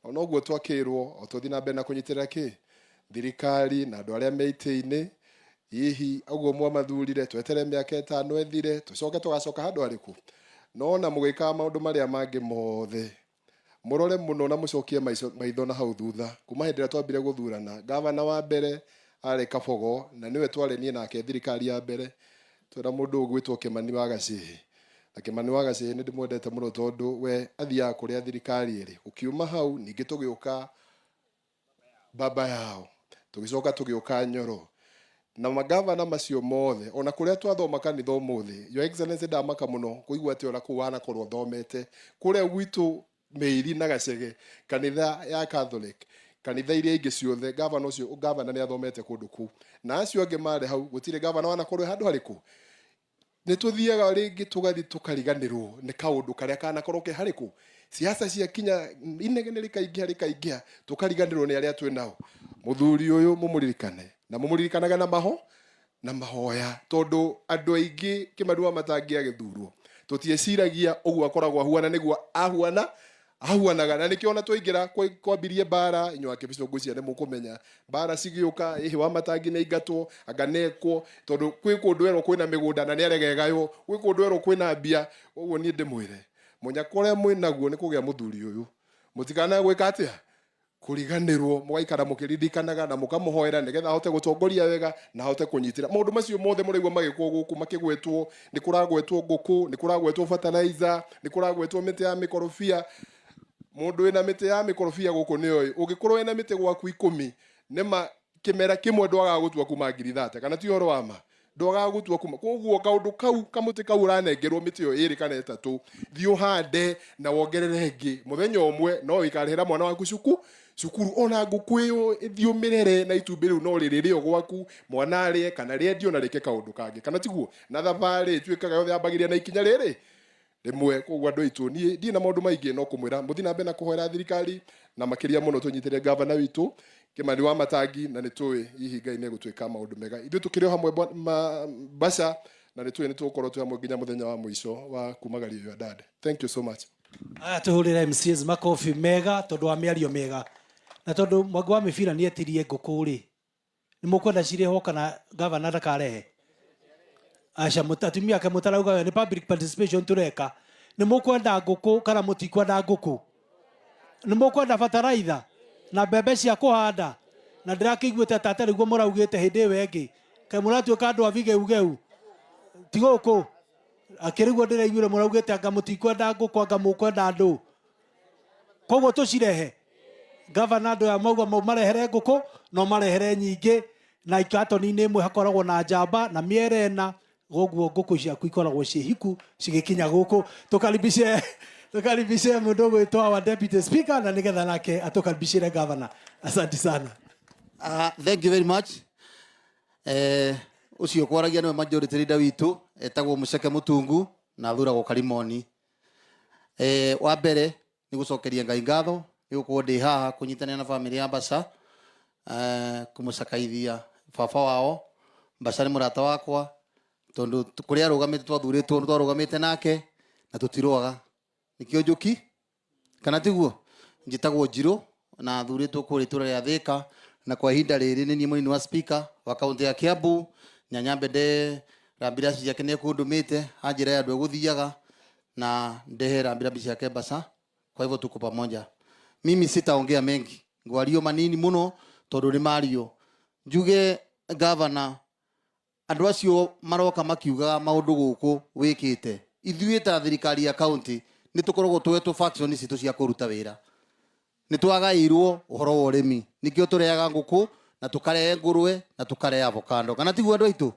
Ona ũguo twakĩrwo o tũthiĩ na mbere na kũnyitĩrĩra kĩ thirikari na andũ arĩa me itĩ-inĩ, hihi ũguo mwamathurire, twetere mĩaka 5 ĩthire tũcoke tũgacoka handũ harĩkũ? No ona mũgĩkaga maũndũ marĩa mangĩ mothe, mũrore mũno na mũcokie maitho na hau thutha. Kuma hĩndĩ ĩrĩa twambire gũthurana, gavana wa mbere arĩ Kabogo, na nĩwe twarĩ niĩ nake thirikari ya mbere, twĩna mũndũ ũgwĩtwo Kĩmani wa Gacĩhĩ. Na Kĩmani wa Gacĩhĩ nĩ ndĩmwendete mũno tondũ we athiaga kũrĩa thirikari ĩrĩ. Ũkiuma hau ningĩ tũgĩũka Baba Yao, tũgĩcoka tũgĩũka Nyoro. Na magavana macio mothe, ona kũrĩa twathoma kanitha ũmũthĩ, Your Excellency, ndamaka mũno kũigua atĩ ona kũu wanakorwo ũthomete. Kũrĩa gwitũ Mĩiri na Gacege, kanitha ya Catholic, kanitha iria ingĩ ciothe, gavana ũcio, gavana nĩ athomete kũndũ kũu. Na acio angĩ marĩ hau, gũtirĩ gavana wanakorwo e handũ harĩkũ? Nĩ tũthiaga rĩngĩ tũgathiĩ tũkariganĩrwo nĩ kaũndũ karĩa kanakorwo ke harĩkũ. Siasa ciakinya inegene rĩkaingĩha rĩkaingĩha, tũkariganĩrwo nĩ arĩa twĩ nao. Mũthuri ũyũ mũmũririkane, na mũmũririkanage na maho na mahoya, tondũ andũ aingĩ Kĩmani wa Matangi agĩthurwo tũtieciragia ũguo akoragwo ahuana nĩguo ahuana ahuanaga. Na nĩkĩo ona twaingĩra kwambirie mbara, inyuĩ akĩbicũ ngwĩciria nĩ mũkũmenya mbara cigĩũka, ĩhĩ wa Matangi nĩ aingatwo, anga nĩekwo, tondũ kwĩ kũndũ erwo kwĩna mĩgũnda na nĩ arega ĩgaywo, gwĩ kũndũ erwo kwĩna mbia. Koguo niĩ ndĩmwĩre mũnyaka ũrĩa mwĩnaguo nĩ kũgĩa mũthuri ũyũ, mũtikanae gwĩka atĩa, kũriganĩrwo, mũgaikara mũkĩririkanaga na mũkamũhoera nĩgetha ahote gũtongoria wega na ahote kũnyitĩra maũndũ macio mothe mũraigua magĩkwo gũkũ makĩgwetwo. Nĩ kũragwetwo ngũkũ, nĩ kũragwetwo fertilizer, nĩ kũragwetwo mĩtĩ ya mĩkorobia. Mũndũ wĩna mĩtĩ ya mĩkorobia gũkũ nĩ oĩ, ũngĩkorwo wĩna mĩtĩ gwaku 10, nĩma kĩmera kĩmwe ndwagaga gũtua kuma ngiri thate, kana ti ũhoro wa ma? Ndwagaga gũtua kuma. Koguo kaũndũ kau, kamũtĩ kau ũranengerwo mĩtĩ ĩyo 2 kana 3, thiĩ ũhande na wongerere ĩngĩ. Mũthenya ũmwe no ĩkarĩhĩra mwana waku cukuru. Ona ngũkũ ĩyo ĩthiĩ ũmĩrere na itumbĩ rĩu no rĩrĩrĩo gwaku, mwana arĩe kana rĩendio na rĩke kaũndũ kangĩ, kana tiguo? Na thabarĩ ĩtuĩkaga yothe yambagĩrĩria na ikinya rĩrĩ rĩmwe. Koguo andũ aitũ, niĩ ndirĩ na maũndũ maingĩ no kũmwĩra mũthiĩ na mbere na kũhoera thirikari, na makĩria mũno tũnyitĩre gavana witũ Kĩmani wa Matangi, na nĩ tũĩ hihi Ngai nĩ egũtwĩka maũndũ mega. Ithuĩ tũkĩrĩ o hamwe Mbaca, na nĩ tũĩ nĩ tũgũkorwo twĩ hamwe nginya mũthenya wa mũico wa kumagario your dad. Thank you so much. Aya, tũhũrĩre MCAs makobi mega tondũ wa mĩario mĩega. Na tondũ Mwangi wa Mĩbira nĩ etirie ngũkũ rĩ, nĩ mũkwenda cirĩhwo kana gavana ndakarehe? Aca, atumia ake mũtarauga wega, nĩ public participation tũreka. Nĩ mũkwenda ngũkũ kana mũtikwenda ngũkũ? Nĩ mũkwenda bataraitha na mbembe cia kũhanda? Na ndĩrakĩiguĩte ta atarĩ guo mũraugĩte hĩndĩ ĩyo ĩngĩ. Kaĩ mũratuĩka andũ a vigeugeu? Ti gũkũ? Akĩrĩ guo ndĩraiguire mũraugĩte anga mũtikwenda ngũkũ, anga mũkwenda andũ. Koguo tũcirehe. Gavana andũ aya mauga marehere ngũkũ, no marehere nyingĩ, na ikatoni-inĩ ĩmwe hakoragwo na njamba na mĩera 4, koguo ngũkũ ciaku ikoragwo ciĩ hiku cigĩkinya gũkũ. Tũkaribishe mũndũ ũgwĩtwo our deputy speaker, na nĩgetha nake atũkaribishĩre gavana. Asante sana. Thank you very much. Ũcio kwaragia nĩwe majority leader witũ, etagwo Mũceke Mũtungu na athuragwo Karimoni. Wa mbere nĩ gũcokeria Ngai ngatho nĩ gũkorwo ndĩ haha kũnyitanĩra na bamĩrĩ ya Mbaca, kũmũcakaithia baba wao. Mbaca nĩ mũrata wakwa tondũ kũrĩa arũgamĩte twathurĩtwo nĩ twarũgamĩte nake na tũtirũaga. Nĩkĩo Njũki, kana tiguo? Njĩtagwo Njirũ na thurĩtwo kũrĩa itũra rĩa Thĩka, na kwa ihinda rĩrĩ nĩ niĩ mũnini wa speaker wa kaunti ya Kiambu. Na nyambe nde rambirambi ciake nĩ ekũndũmĩte anjĩre andũ egũthiaga na ndehe rambirambi ciake Mbaca. Kwa hivyo tuko pamoja. Mimi sitaongea mengi, ngwario manini muno tondu ni mario. Njuge governor, andũ acio maroka makiugaga maũndũ gũkũ wĩkĩte, ithuĩ ta thirikari ya county nĩ tũkoragwo tũhetwo faction citũ cia kũruta wĩra. Nĩ twagaĩirwo ũhoro wa ũrĩmi, nĩkĩo tũreaga ngũkũ na tũkarehe ngũrwe na tũkarehe avocado, kana tiguo andũ aitũ?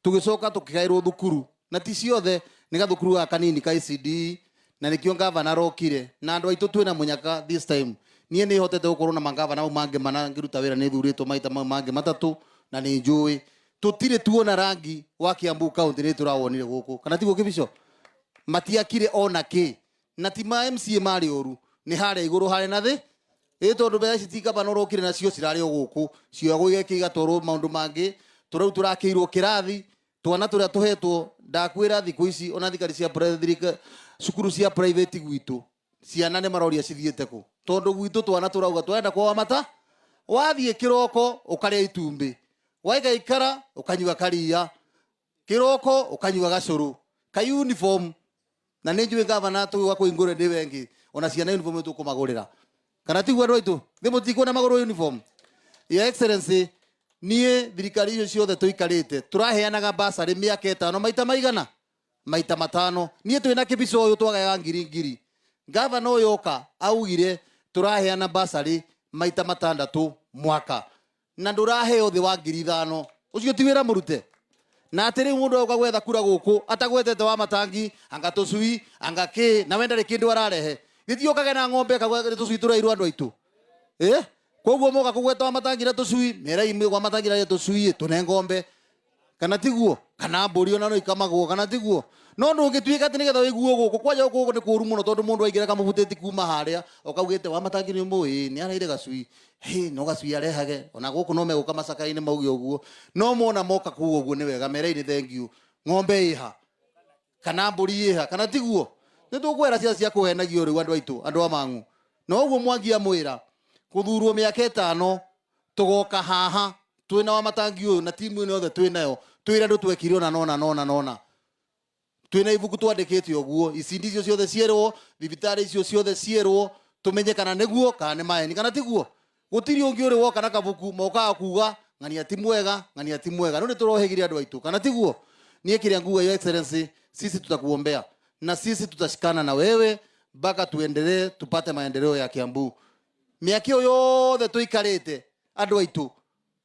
Tũgĩcoka tũkĩgaĩrwo thukuru, na ti ciothe, nĩ gathukuru gaka kanini ka ECD, na nĩkĩo ngavana arokire. Na andũ aitũ twĩna mũnyaka this time. Niĩ nĩ hotete gũkorwo na mangavana mau mangĩ mana ngĩruta wĩra, nĩ thurĩtwo maita mau mangĩ 3 na nĩ njũĩ tũtirĩ tuona rangi wa Kiambu County, nĩ tũrawonire gũkũ, kana tiguo Kĩbico? Matiakire ona kĩ, na ti ma MCA marĩ ũru, nĩ harĩa igũrũ harĩa na thĩ ĩ, tondũ mbeca ici ti gavana ũrokire nacio, cirarĩ o gũkũ cioyagwo igekio igatwarwo maũndũ mangĩ. Tũrĩu tũrakĩirwo kĩrathi, twana tũrĩa tũhetwo, ndakwĩra thikũ ici ona thikari cia cukuru cia private gwitũ ciana nĩ maroria cithiĩte kũ. Tondu gwitũ twana tũrauga tũrenda kwa Wamata. Wathiĩ kĩroko ũkarĩa itumbĩ, waikaikara ũkanyua karia, kĩroko ũkanyua gacũrũ ka uniform. Na nĩ njũĩ gavana tũgĩũka kũhingũra ndĩ wengi, ona ciana uniform tũkũmagũrĩra, kana tiguo andũ aitũ? Thĩ mũtikuona magũrũ uniform. Your Excellency, niĩ thirikari icio ciothe tũikarĩte tũraheanaga basarĩ mĩaka 5 maita maigana? Maita 5. Niĩ twĩna kĩbico ũyũ twagayaga ngiri ngiri. Gavana ũyũ oka augire tũraheana basarĩ maita 6 mwaka, na ndũraheo thĩ wa 5,000. Ũcio ti wĩra mũrute? Na atĩ rĩu mũndũ agoka gwetha kura gũkũ atagwetete wa matangi anga tũcui anga kĩ, na we ndarĩ kĩndũ ararehe. Gĩthiĩ ũkage na ng'ombe kagwe tũcui tũrairwo andũ aitũ. Koguo moka kũgweta wa matangi na tũcui, merai wa matangi na tũcui tũne ng'ombe, kana tiguo? Kana mbũri ona no ikamagwo, kana tiguo? No ndũngĩtuĩka atĩ nĩgetha wĩiguo gũkũ kwanja gũkũ nĩ kũũru mũno, tondũ mũndũ aingĩra kamũbutĩti kuma harĩa ũkaugĩte wa matangi nĩ ũmũĩ nĩ araire gacui, hĩ no gacui arehage. Ona gũkũ no megũka macakainĩ mauge ũguo, no mona moka kuga ũguo nĩ wega, merai nĩ thank you. Ng'ombe ĩha kana mbũri ĩha, kana tiguo? Nĩ tũkwera ciana cia kũhenagio rĩu andũ aitũ, andũ a Mang'u. Na ũguo Mwangi amwĩra gũthurwo mĩaka 5 tũgoka haha twĩna wa matangi ũyũ na timu ĩno yothe twĩnayo, twĩre andũ twekire ona nona nona nona. Twĩna ibuku twandĩkĩte ũguo, icindi icio ciothe cierwo, thibitarĩ icio ciothe cierwo, tũmenye kana nĩguo kana nĩ maeni, kana tiguo? Gũtirĩ ũngĩ ũrĩ woka na kabuku mokaga kuga ng'ania ti mwega, ng'ania ti mwega. No nĩ tũrohĩgire andũ aitũ, kana tiguo? Niĩ kĩrĩa nguga, Your Excellency, sisi tutakuombea na sisi tutashikana na wewe mpaka tuendelee tupate maendeleo ya Kiambu. Mĩaka ĩyo yothe tũikarĩte andũ aitũ,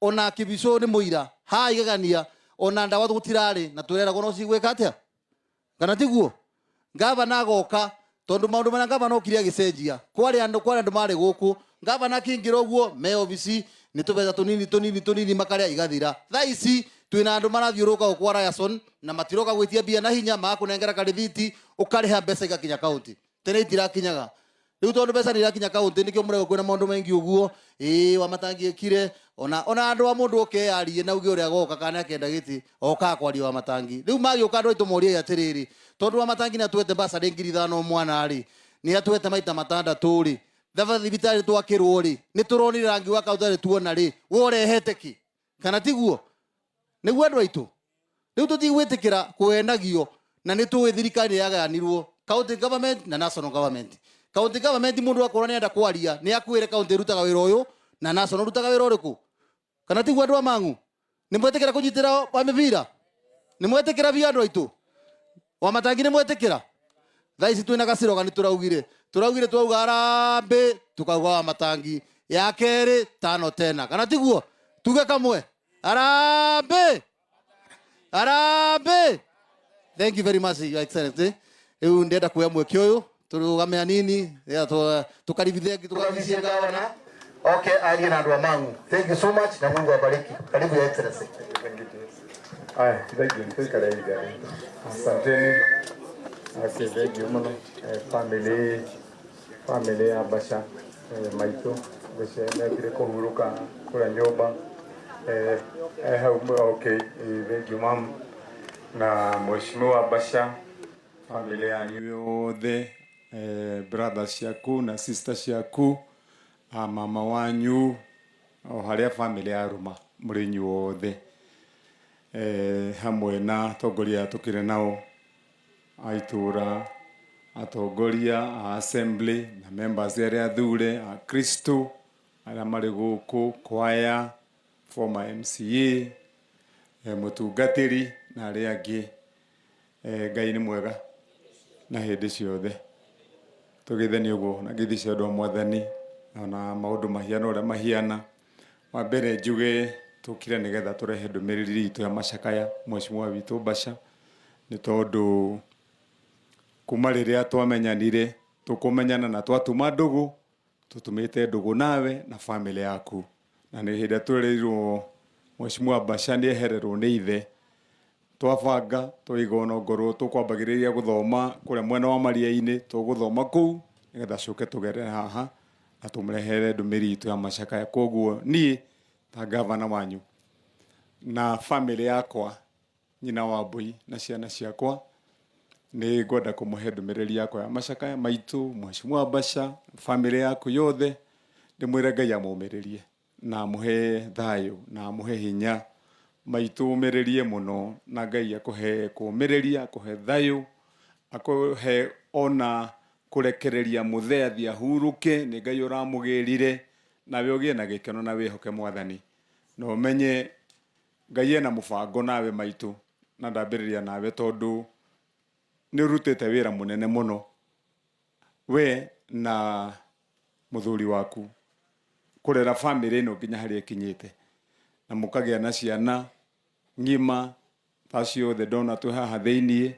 ona kĩbico nĩ mũira haha igegania, ona ndawa gũtirarĩ na twĩreragwo no cigwĩka atĩa, kana tiguo? Gavana agoka, tondũ maũndũ marĩa gavana okire agĩcenjia, kwarĩ andũ marĩ gũkũ, gavana akĩingĩra ũguo me obici nĩ tũbeca tũnini tũnini tũnini makarĩa igathira. Thaa ici twĩna andũ marathiũrũrũka gũkũ kwa Ryerson na matiroka gwĩtia mbia na hinya, magakũnengera karĩthiti ũkarĩha mbeca igakinya kaunti. Tene itirakinyaga. Rĩu tondũ mbeca nĩ irakinya kaunti, nĩkĩo mũrego kwĩna maũndũ maingĩ ũguo. Ĩĩ wa matangi ekire ona andũ a mũndũ oke yarie na uge ũrĩa agoka kana akenda gĩtĩ okaga kwaria wa matangi. Rĩu magĩũka andũ aitũ morie atĩrĩrĩ, tondũ wa matangi nĩ atwete basarĩ 5,000 mwana rĩ, nĩ atwete maita 6 rĩ, thaba thibitarĩ twakĩrwo rĩ, nĩ tũronire rangi wa kaunti tarĩ tuona rĩ, we ũrehete kĩ, kana tiguo? Nĩguo andũ aitũ rĩu tũtigwĩtĩkĩra kũhenagio. Na nĩ tũĩ thirikari nĩ yagayanirwo county government na national government. County government mũndũ akorwo nĩ enda kwaria nĩ akwĩre county ĩrutaga wĩra ũyũ na national rutaga wĩra ũrĩkũ, kana tiguo? Andũ a Mang'u nĩ mwetĩkĩra kũnyitĩra wa mĩbira? Nĩ mwetĩkĩra biũ andũ aitũ? Wa matangi nĩ mwetĩkĩra? Thaa ici twĩna gacirogani, tũraugire twauga harambĩ, tukauga wa matangi ya kerĩ tano tena, kana tiguo? Tuge kamwe, harambĩ, harambĩ. Thank you very much, Your Excellency. Rĩu ndĩrenda kuoya mweke ũyũ tũrũgame hanini tukaribithie tukaribithie gavana okay arie na andũ a Mang'u. Thank you so much na Mungu awabariki. Karibu, Your Excellency. Aya, thank you. Tuikare iga. Asanteni. Okay, thank you mũno. Family ya Basha, maitũ gũcenetire kũhurũka kũrĩa nyũmba. Hau okay, thank you ma'am. Na Mheshimiwa Basha, family yanyu yothe, brothers ciaku na sister ciaku, a mama wanyu, o harĩa family yarũma mũrĩ inyuothe, hamwe na atongoria aya tũkĩrĩ nao a itũra, atongoria a assembly na members arĩa athure a Kristo arĩa marĩ gũkũ, kwaya, former MCA, mũtungatĩri na arĩa angĩ. Ngai nĩ mwega na hĩndĩ ciothe. Tũgeithanie ũguo na ngeithi cia andũ a Mwathani ona maũndũ mahiana ũrĩa mahiana. Wa mbere njuge tũkire nĩgetha tũrehe ndũmĩrĩri itũ ya macakaya Mheshimiwa witũ Basha, nĩ tondũ kuma rĩrĩa twamenyanire tũkũmenyana na twatuma ndũgũ, tũtumĩte ndũgũ nawe na family yaku. Na nĩ hĩndĩ ĩrĩa twerirwo Mheshimiwa Basha nĩ ehererwo nĩ ithe, twabanga twaiga ona ongorwo tũkwambagĩrĩria gũthoma kũrĩa mwena wa maria-inĩ, tũgũthoma kũu nĩgetha coke tũgerere haha na tũmũrehere ndũmĩrĩri itũ ya macakaya. Koguo niĩ ta gavana wanyu na family yakwa, nyina wa mbui na ciana ciakwa, Nĩ ngwenda kũmũhe ndũmĩrĩri yakwa ya macakaya maitũ, Mheshimiwa Basha, famĩlĩ yaku yothe, ndĩmwĩre Ngai amũmĩrĩrie na amũhe thayũ na amũhe hinya. Maitũ ũmĩrĩrie mũno na Ngai akũhe kũmĩrĩria, akũhe thayũ, akũhe ona kũrekereria mũthee athiĩ ahurũke, nĩ Ngai ũramũgĩrire, nawe ũgĩe na gĩkeno na wĩhoke Mwathani. Na ũmenye Ngai ena mũbango nawe maitũ, na ndambĩrĩria nawe tondũ nĩ ũrutĩte wĩra mũnene mũno we na mũthuri waku kũrera famĩlĩ ĩno nginya harĩa ĩkinyĩte, na mũkagĩa na ciana ng'ima ta ciothe ndona twĩ haha thĩiniĩ,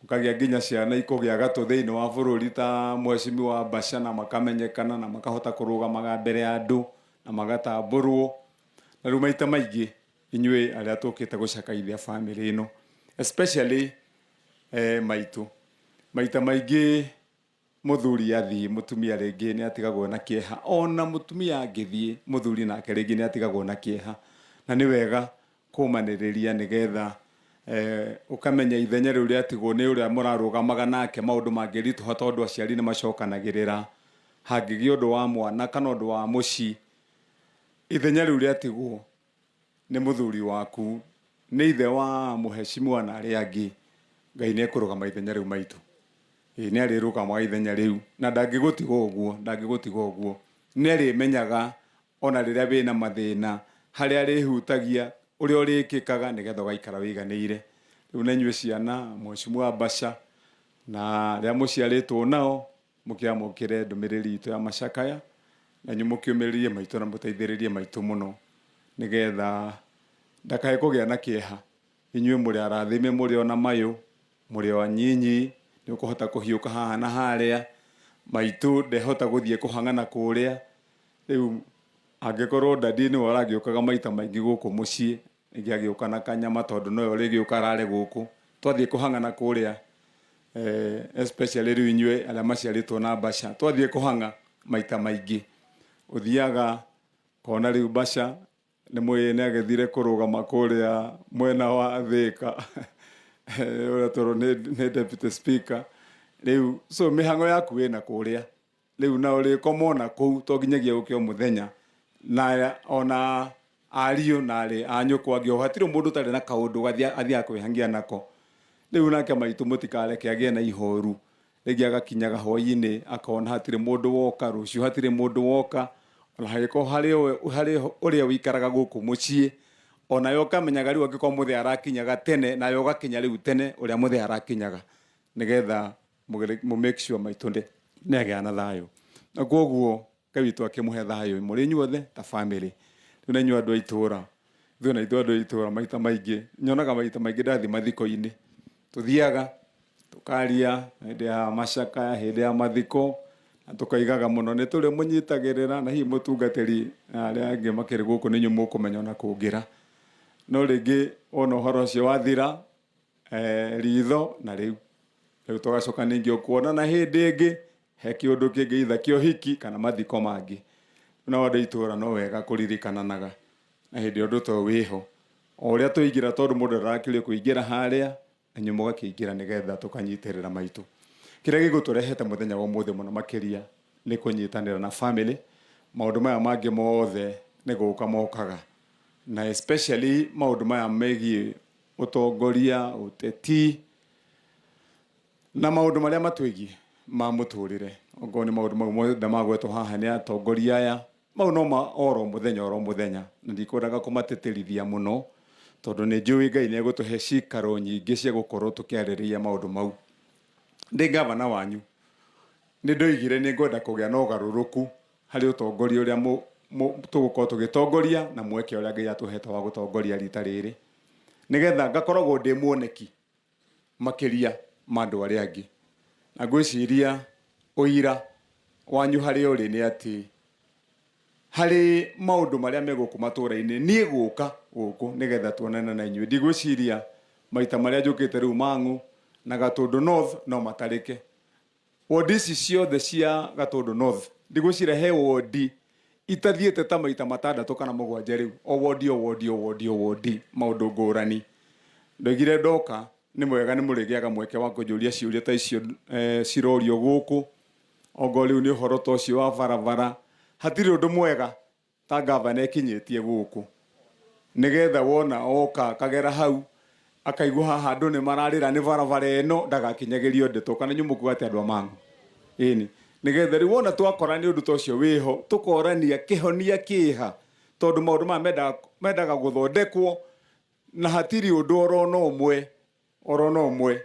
mũkagĩa nginya ciana ikũgĩa gatũ thĩinĩ wa bũrũri ta Mheshimiwa Basha, na makamenyekana na makahota kũrũgamaga mbere ya andũ na magatambũrwo. Na rĩu maita maingĩ inyuĩ arĩa tũkĩte gũcakaithia famĩlĩ ĩno, especially maitũ, maita maingĩ mũthuri athiĩ mũtumia rĩngĩ nĩ atigagwo na kĩeha, ona mũtumia angĩthiĩ mũthuri nake rĩngĩ nĩ atigagwo na kĩeha, na nĩ wega kũmanĩrĩria nĩgetha ũkamenya ithenya rĩu rĩatigwo nĩ ũrĩa mũrarũgamaga nake maũndũ mangĩritũha, tondũ aciari nĩ macokanagĩrĩra hangĩgĩa ũndũ wa mwana kana ũndũ wa mũciĩ, ithenya rĩu rĩatigwo nĩ mũthuri waku, nĩ ithe wa mũheshimiwa na arĩa angĩ, Ngai nĩ ekũrũgama ithenya rĩu maitũ. Ĩĩ nĩ arĩrũgamaga ithenya rĩu na ndangĩgũtiga ũguo, ndangĩgũtiga ũguo. Nĩ arĩmenyaga ona rĩrĩa wĩna mathĩna harĩa arĩhutagia ũrĩa ũrĩkĩkaga nĩgetha ũgaikara wĩiganĩire. Rĩu na inyuĩ ciana, Mheshimiwa Basha na arĩa mũciarĩtwo nao, mũkĩamũkĩre ndũmĩrĩri itũ ya macakaya, na inyuĩ mũkĩũmĩrĩrie maitũ na mũteithĩrĩrie maitũ mũno nĩgetha ndakae kũgĩa na kĩeha. Inyuĩ mũrĩ arathime, mũrĩ ona mayũ, mũrĩ o anyinyi, nĩ ũkũhota kũhiũka haha na harĩa. Maitũ ndehota gũthiĩ kũhang'ana kũrĩa. Rĩu angĩkorwo dadi nĩwe ũragĩũkaga maita maingĩ gũkũ mũciĩ, rĩngĩ agĩũka na kanyama tondũ nowe ũrĩgĩũka arare gũkũ, twathiĩ kũhang'ana kũrĩa, especially rĩu inyuĩ arĩa maciarĩtwo na Basha, twathiĩ kũhang'a maita maingĩ ũthiaga kona rĩu Basha nĩ mũĩ nĩ agĩthire kũrũgama kũrĩa mwena wa Thĩka ũrĩa twerwo nĩ deputy speaker. Rĩu so mĩhang'o yaku ĩna kũrĩa, rĩu na ũrĩkoma ona kũu to nginyagia ũke o mũthenya, na ona ariũ na arĩ a nyũkwa angĩ, o hatirĩ mũndũ ũtarĩ na kaũndũ athiaga kwĩhangia nako. Rĩu nake maitũ mũtikareke agĩe na ihoru, rĩngĩ agakinyaga hwaĩ-inĩ akona hatirĩ mũndũ woka, rũciũ hatirĩ mũndũ woka, ona hangĩkorwo harĩ ũrĩa ũikaraga gũkũ mũciĩ, onawe ũkamenyaga rĩu angĩkorwo mũthee arakinyaga tene, nawe ũgakinya rĩu tene ũrĩa mũthee arakinyaga, nĩgetha mũ make sure maitũ nĩ agĩa na thayũ. Na koguo Ngai witũ akĩmũhe thayũ mũrĩ inyuothe ta famĩlĩ. Rĩu na inyuĩ andũ a itũũra, ithuĩ na ithuĩ andũ a itũũra maita maingĩ nyonaga maita maingĩ ndathiĩ mathiko-inĩ, tũthiaga tũkaria hĩndĩ ya macakaya, hĩndĩ ya mathiko, na tũkaigaga mũno nĩ tũrĩ mũnyitagĩrĩra, na hihi mũtungatĩri na arĩa angĩ makĩrĩ gũkũ nĩ inyuĩ mũkũmenya ona kũngĩra. No rĩngĩ wona ũhoro ũcio wathira, ritho na rĩu rĩu tũgacoka ningĩ ũkuona na hĩndĩ ĩngĩ he kĩũndũ kĩngĩ either kĩa ũhiki kana mathiko mangĩ. No andũ a itũũra no wega kũririkananaga na hĩndĩ ũndũ ta ũyũ wĩho, o ũrĩa tũingĩra, tondũ mũndũ ndarakĩũrio kũingĩra harĩa, na inyuĩ mũgakĩingĩra nĩgetha tũkanyitĩrĩra maitũ. Kĩrĩa gĩgũtũrehete mũthenya wa ũmũthĩ mũno makĩria nĩ kũnyitanĩra na famĩlĩ. Maũndũ maya mangĩ mothe nĩ gũka mokaga, na especially maũndũ maya megiĩ ũtongoria, ũteti na maũndũ marĩa matwĩgiĩ ma mũtũrĩre. Okorwo nĩ maũndũ mau mothe magwetwo haha nĩ atongoria aya, mau no ma oro mũthenya oro mũthenya, na ndikwendaga kũmatĩtĩrithia mũno tondũ nĩ njũĩ Ngai nĩ egũtũhe cikaro nyingĩ cia gũkorwo tũkĩarĩrĩria maũndũ mau. Ndĩ gavana wanyu nĩ ndoigire nĩ ngwenda kũgĩa na ũgarũrũku harĩ ũtongoria ũrĩa tũgũkorwo tũgĩtongoria na mweke ũrĩa Ngai atũhete wa gũtongoria rita rĩrĩ, nĩgetha ngakoragwo ndĩ muoneki makĩria ma andũ arĩa angĩ. Na ngwĩciria ũira wanyu harĩa ũrĩ nĩ atĩ harĩ maũndũ marĩa me gũkũ matũũra-inĩ, niĩ gũka gũkũ nĩgetha tuonane na inyuĩ. Ndigwĩciria maita marĩa njũkĩte rĩu Mang'u na Gatũndũ North no matarĩke. Wodi ici ciothe cia Gatũndũ North ndigwĩciria he wodi itathiĩte ta maita matandatũ kana mũgwanja rĩu, o wodi o wodi o wodi o wodi, maũndũ ngũrani. Ndoigire ndoka Nĩ mwega nĩ mũrĩgĩaga mweke wa kũnjũria ciũria ta icio cirorio gũkũ. Ongorwo rĩu nĩ ũhoro ta ũcio wa barabara, hatirĩ ũndũ mwega ta ngavana ĩkinyĩtie gũkũ, nĩgetha wona oka akagera hau akaigua haha andũ nĩ mararĩra nĩ barabara ĩno, ndagakinyagĩrio ndeto. Kana inyuĩ mũkuga atĩ andũ a Mang'u? Ĩni, nĩgetha rĩu wona twakora nĩ ũndũ ta ũcio wĩho, tũkorania kĩhonia kĩha, tondũ maũndũ maya mendaga gũthondekwo na hatirĩ ũndũ orona ũmwe, orona ũmwe,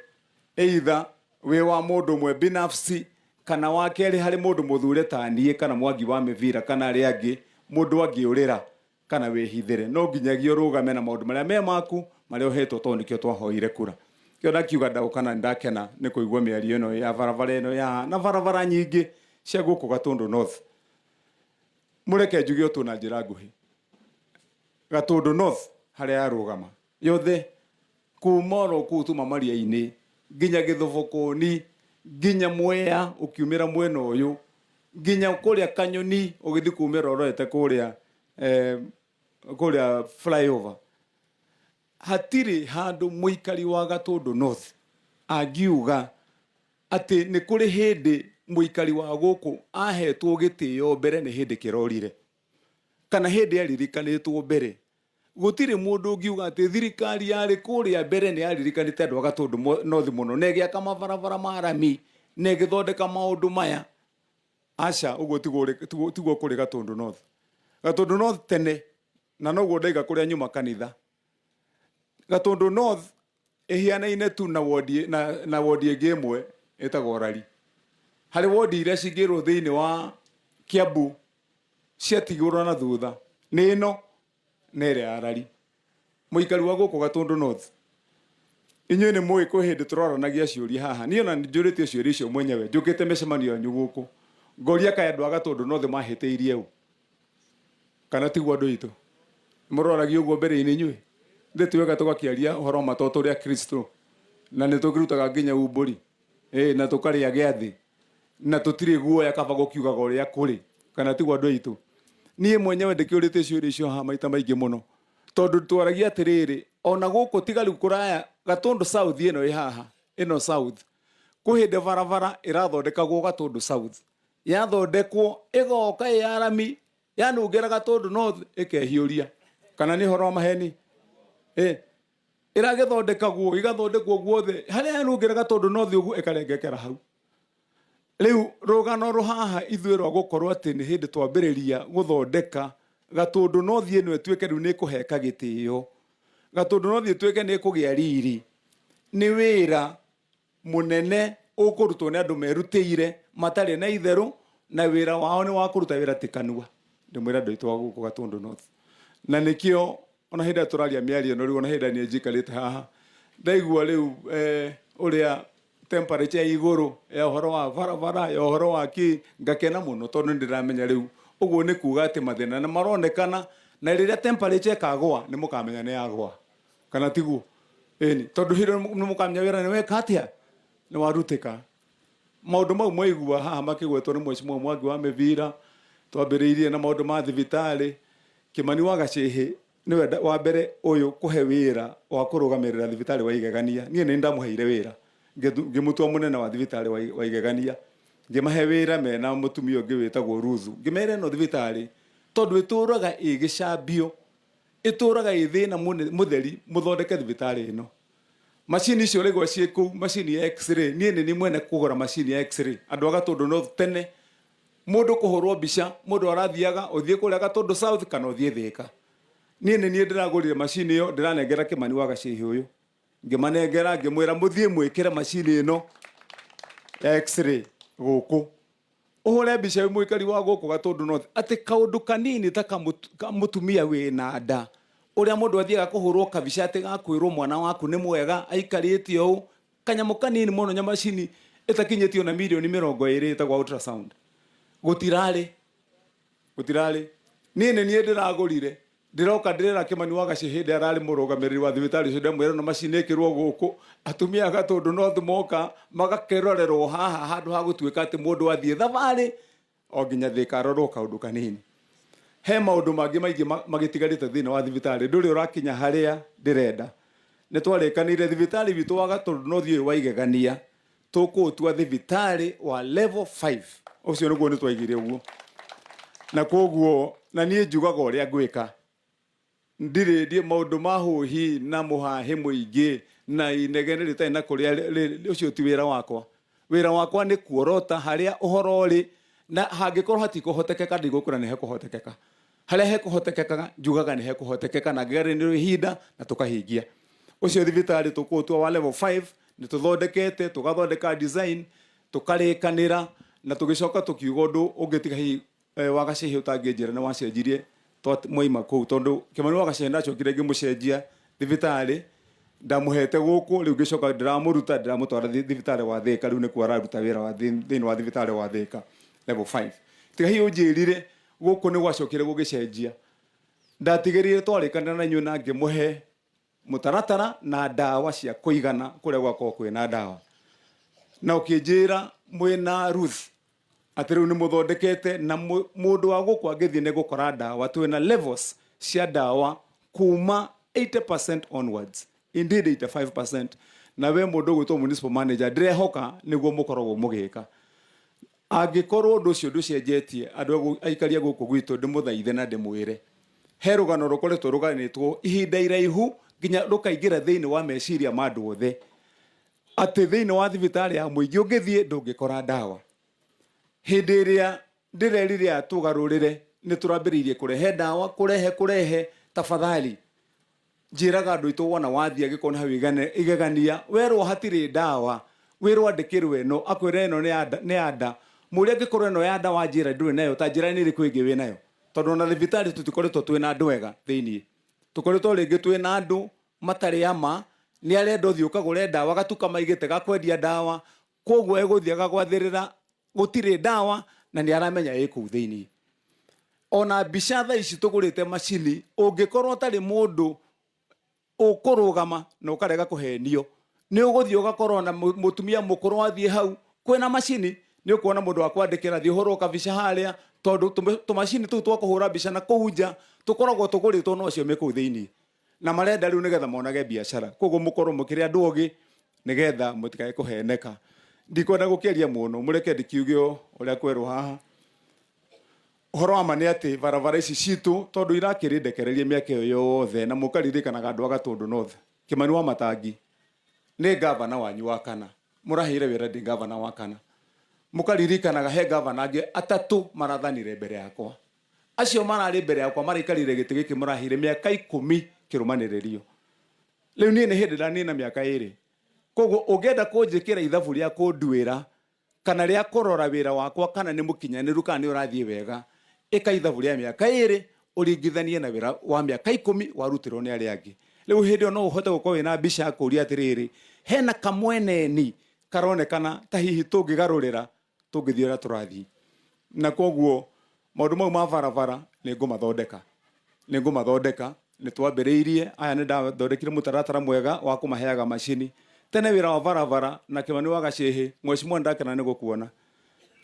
either wĩ wa mũndũ ũmwe binafsi kana wa kerĩ harĩ mũndũ mũthure ta niĩ kana Mwangi wa Mĩbira kana arĩa angĩ, mũndũ angĩũrĩra kana wĩhithĩre, no nginyagia ũrũgame na maũndũ marĩa me maku marĩa ũhetwo, tondũ nĩkĩo twahoire kura. Kĩo ndakiuga ndauka na ndakena nĩ kũigua mĩario ĩno ya barabara ĩno ya na barabara nyingĩ cia gũkũ Gatũndũ North. Mũreke njuge ũtũ na njĩra nguhĩ, Gatũndũ North harĩa yarũgama yothe kuma oro kũu tuma maria-inĩ nginya Gĩthobokoni, nginya Mwea ũkiumĩra mwena ũyũ, nginya kũrĩa Kanyoni ũgĩthiĩ kumĩra ũrorete kũrĩa kũrĩa flyover, hatirĩ handũ mũikari wa Gatũndũ North angiuga atĩ nĩ kũrĩ hĩndĩ mũikari wa gũkũ ahetwo gĩtĩo mbere nĩ hĩndĩ kĩrorire kana hĩndĩ aririkanĩtwo mbere. Gũtirĩ mũndũ ũngiuga atĩ thirikari yarĩ kũrĩa mbere nĩ yaririkanĩte andũ a Gatũndũ North mũno na ĩgĩaka mabarabara ma rami na ĩgĩthondeka maũndũ maya. Aca, ũguo tiguo kũrĩ Gatũndũ North. Gatũndũ North tene, na noguo ndaiga kũrĩa nyuma kanitha, Gatũndũ North ĩhianaine tu na wodi na wodi ĩngĩ ĩmwe ĩtagwo Rari. Harĩ wodi iria cingĩrwo thĩinĩ wa Kiambu ciatigirwo na thutha nĩ ĩno na ĩrĩa ya Rari. Mũikari wa gũkũ Gatũndũ North, inyuĩ nĩ mũĩ kwĩ hĩndĩ tũroranagia ciũria haha, niĩ ona njũrĩtie ciũria icio mwenyewe njũkĩte mĩcemanio yanyu gũkũ, ngoria kaĩ andũ a Gatũndũ North mahĩtĩirie ũ, kana tiguo andũ aitũ mũroragia ũguo mbere-inĩ inyuĩ? Thĩ twega tũgakĩaria ũhoro ma to tũrĩ Akristo na nĩ tũkĩrutaga nginya umbũri na tũkarĩa gĩathĩ na tũtirĩ guoya, kaba gũkiugaga ũrĩa kũrĩ, kana tiguo andũ aitũ? Niĩ mwenyewe ndĩkĩũrĩtie ciũria icio haha maita maingĩ mũno, tondũ twaragia atĩrĩrĩ, ona gũkũ tiga rĩu kũraya Gatũndũ South ĩno ĩ haha, ĩno South, kwĩ hĩndĩ barabara ĩrathondekagwo Gatũndũ South, yathondekwo ĩgoka ĩ ya rami, yanungĩra Gatũndũ North ĩkehiũria. Kana nĩ ũhoro wa maheni? Ĩragĩthondekagwo igathondekwo guothe, harĩa yanungĩra Gatũndũ North ũguo ĩkarengekera hau. Rĩu rũgano rũhaha ithuĩ rwa gũkorwo atĩ nĩ hĩndĩ twambĩrĩria gũthondeka Gatũndũ North ĩno ĩtuĩke rĩu nĩ ĩkũheka gĩtĩo, Gatũndũ North ĩtuĩke nĩ ĩkũgĩa riri, nĩ wĩra mũnene ũkũrutwo nĩ andũ merutĩire matarĩ na itherũ, na wĩra wao nĩ wa kũruta wĩra ti kanua. Ndĩmwĩra andũ aitũ a gũkũ Gatũndũ North, na nĩkĩo ona hĩndĩ ĩrĩa tũraria mĩario ĩno rĩu, ona hĩndĩ ĩrĩa niĩ njikarĩte haha ndaigua rĩu ũrĩa temperature ya igũrũ ya ũhoro wa barabara, ya ũhoro wa kĩ, ngakena mũno, tondũ nĩ ndĩramenya rĩu ũguo nĩ kuga atĩ mathĩna nĩ maronekana, na rĩrĩa temperature ĩkagũa nĩ mũkamenya nĩ yagũa, kana tiguo? Ĩni, tondũ hĩndĩ ĩyo nĩ mũkamenya wĩra nĩ weka atĩa, nĩ warutĩka. Maũndũ mau mwaigua haha makĩgwetwo nĩ Mheshimiwa Mwangi wa Mĩbira, twambĩrĩirie na maũndũ ma thibitarĩ. Kĩmani wa Gacĩhĩ nĩwe wa mbere ũyũ kũhe wĩra wa kũrũgamĩrĩra thibitarĩ wa Igegania. Niĩ nĩ ndamũheire wĩra, ngĩmũtua mũnene wa thibitarĩ wa Igegania, ngĩmahe wĩra mena mũtumia ũngĩ wĩtagwo Ruthu, ngĩmera ĩno thibitarĩ tondũ ĩtũraga ĩgĩcambio, ĩtũraga ĩ thĩna mũtheri, mũthondeke thibitarĩ ĩno. Macini icio ũraigua ciĩ kũu, macini ya x-ray, niĩ nĩ niĩ mwene kũgũra macini ya x-ray. Andũ a Gatũndũ North tene mũndũ kũhũrwo mbica, mũndũ arathiaga ũthiĩ kũrĩa Gatũndũ South kana ũthiĩ Thĩka. Niĩ nĩ niĩ ndĩragũrire macini ĩyo, ndĩranengera Kĩmani wa Gacĩhĩ ũyũ, ngĩmanengera ngĩmwĩra mũthiĩ mwĩkĩre macini ĩno ya x-ray gũkũ, ũhũre mbica wĩ mũikari wa gũkũ Gatũndũ North, atĩ kaũndũ kanini ta kamũtumia wĩna nda, ũrĩa mũndũ athiaga kũhũrwo kabica atĩ gakwĩrwo mwana waku nĩ mwega aikarĩte ũũ, kanyamũ kanini mũno, nyamacini ĩtakinyĩtio na mirioni 20 ĩtagwo ultrasound, gũtirarĩ, gũtirarĩ. Niĩ nĩ niĩ ndĩragũrire, ndĩroka ndĩrera Kĩmani wa Gacĩ hĩndĩ ararĩ mũrũgamĩrĩri wa thibitarĩ ũcio, ndamwĩra no macini ĩkĩrwo gũkũ, atumia a Gatũndũ North moka magakĩrorerwo haha, handũ ha gũtuĩka atĩ mũndũ athiĩ thabarĩ o nginya Thĩka arorwo kaũndũ kanini. He maũndũ mangĩ maingĩ magĩtigarĩte thĩinĩ wa thibitarĩ, ndũrĩ ũrakinya harĩa ndĩrenda. Nĩ twarĩkanĩire thibitarĩ witũ wa Gatũndũ North ũyũ wa igegania tũkũũtua thibitarĩ wa level 5. Ũcio nĩguo nĩ twaigire ũguo, na koguo na niĩ njugaga ũrĩa ngwĩka. Ndirĩ ndiĩ maũndũ ma hũhi na mũhahĩ mũingĩ na inegene rĩtarĩ na kũrĩa ũcio ti wĩra wakwa. Wĩra wakwa nĩ kuorota harĩa ũhoro ũrĩ, na hangĩkorwo hatikũhotekeka ndigũkwĩra nĩ hekũhotekeka. Harĩa hekũhotekeka njugaga nĩ hekũhotekeka, na ngĩgarĩrĩrio ihinda na tũkahingia. Ũcio thibitarĩ tũkũũtua wa level 5 nĩ tũthondekete, tũgathondeka design, tũkarĩkanĩra, na tũgĩcoka tũkiuga ũndũ ũngĩ tiga hihi wa Gacĩhĩ ũtangĩnjĩra nĩ wacenjirie mwaima kũu, tondũ Kĩmani wa Gacĩhĩ ndacokire ngĩmũcenjia thibitarĩ, ndamũhete gũkũ, rĩu ngĩcoka ndĩramũruta ndĩramũtwara thibitarĩ wa Thĩka, rĩu nĩkuo araruta wĩra wa thĩinĩ wa thibitarĩ wa Thĩka level 5. Tiga hihi ũnjĩrire gũkũ nĩ gwacokire gũgĩcenjia, ndatigĩrĩire twarĩkanĩra na inyuĩ na ngĩmũhe mũtaratara na ndawa cia kũigana kũrĩa gwakorwo kwĩna ndawa, na ũkĩnjĩra mwĩna Ruth atĩ rĩu nĩ mũthondekete na mũndũ wa gũkũ angĩthiĩ nĩ gũkora ndawa, twĩna levels cia ndawa kuma 80% onwards, indeed 85%. Na we mũndũ ũgwĩtwo municipal manager, ndĩrehoka nĩguo mũkoragwo mũgĩka. Angĩkorwo ũndũ ũcio ndũcenjetie, andũ aikaria gũkũ gwitũ ndĩmũthaithe na ndĩmwĩre he rũgano rũkoretwo rũganĩtwo ihinda iraihu nginya rũkaingĩra thĩinĩ wa meciria ma andũ othe atĩ thĩinĩ wa thibitarĩ ya mũingĩ ũngĩthiĩ ndũngĩkora ndawa. Hĩndĩ ĩrĩa ndĩrerire tũgarũrĩre nĩ tũrambĩrĩirie kũrehe ndawa, kũrehe kũrehe. Tafadhali njĩraga andũ aitũ, wona wathiĩ angĩkorwo nĩ hau igegania werwo hatirĩ ndawa, wĩrwo andĩkĩrwo ĩno, akwĩra ĩno nĩ ya nda, mũrĩa angĩkorwo ĩno ya nda wanjĩra ndũrĩ nayo, ta njĩra nĩ ĩrĩkũ ĩngĩ wĩ nayo? Tondũ ona thibitarĩ tũtikoretwo twĩna andũ ega thĩiniĩ, tũkoretwo rĩngĩ twĩna andũ matarĩ ama, nĩ arenda ũthiĩ ũkagũre ndawa gatuka maigĩte gakwendia ndawa, koguo egũthiĩ agagwathĩrĩra gũtirĩ ndawa na nĩ aramenya ĩ kũu thĩiniĩ. Ona mbica thaa ici tũgũrĩte macini, ũngĩkorwo ũtarĩ mũndũ ũkũrũgama na ũkarega kũhenio, nĩ ũgũthiĩ ũgakorwo na mũtumia mũkũrũ athiĩ hau kwĩna macini, nĩ ũkuona mũndũ wa kwandĩkĩra thiĩ ũhũrwo kabica harĩa, tondũ tũmacini tũu twa kũhũra mbica na kũu nja tũkoragwo tũgũrĩtwo no acio me kũu thĩiniĩ, na marenda rĩu nĩgetha monage biacara. Koguo mũkorwo mũkĩrĩ andũ ogĩ nĩgetha mũtikae kũheneka. Ndikwenda gũkĩaria mũno, mũreke ndikiuge ũrĩa kwerwo haha. Ũhoro wa ma nĩ atĩ barabara ici citũ tondũ irakĩrĩ ndekererie mĩaka ĩyo yothe, na mũkaririkanaga andũ a Gatũndũ North, Kĩmani wa Matangi nĩ gavana wanyu wa kana, mũraheire wĩra ndĩ gavana wa kana, mũkaririkanaga he gavana angĩ atatũ marathanire mbere yakwa. Acio mararĩ mbere yakwa maraikarire gĩtĩ gĩkĩ mũraheire mĩaka 10 kĩrũmanĩrĩrio. Rĩu niĩ nĩ hĩndĩ ndanina mĩaka 2. Koguo ũngĩenda kũnjĩkĩra ithabu rĩa kũnduĩra kana rĩa kũrora wĩra wakwa kana nĩ mũkinyanĩru kana nĩ ũrathiĩ wega, ĩka ithabu rĩa mĩaka 2 ũringithanie na wĩra wa mĩaka 10 warutirwo nĩ arĩa angĩ. Rĩu hĩndĩ ĩyo no ũhote gũkorwo wĩna mbica ya kũũria atĩrĩrĩ, hena kamweneni karonekana ta hihi tũngĩgarũrĩra tũngĩthiĩ ũrĩa tũrathiĩ. Na koguo maũndũ mau ma barabara nĩ ngũmathondeka, nĩ ngũmathondeka. Nĩ twambĩrĩirie aya, nĩ ndathondekire mũtaratara mwega wa kũmaheaga macini. Tene wĩra wa barabara na Kĩmani wa Gacĩhĩ, mheshimiwa, ndakena nĩ gũkuona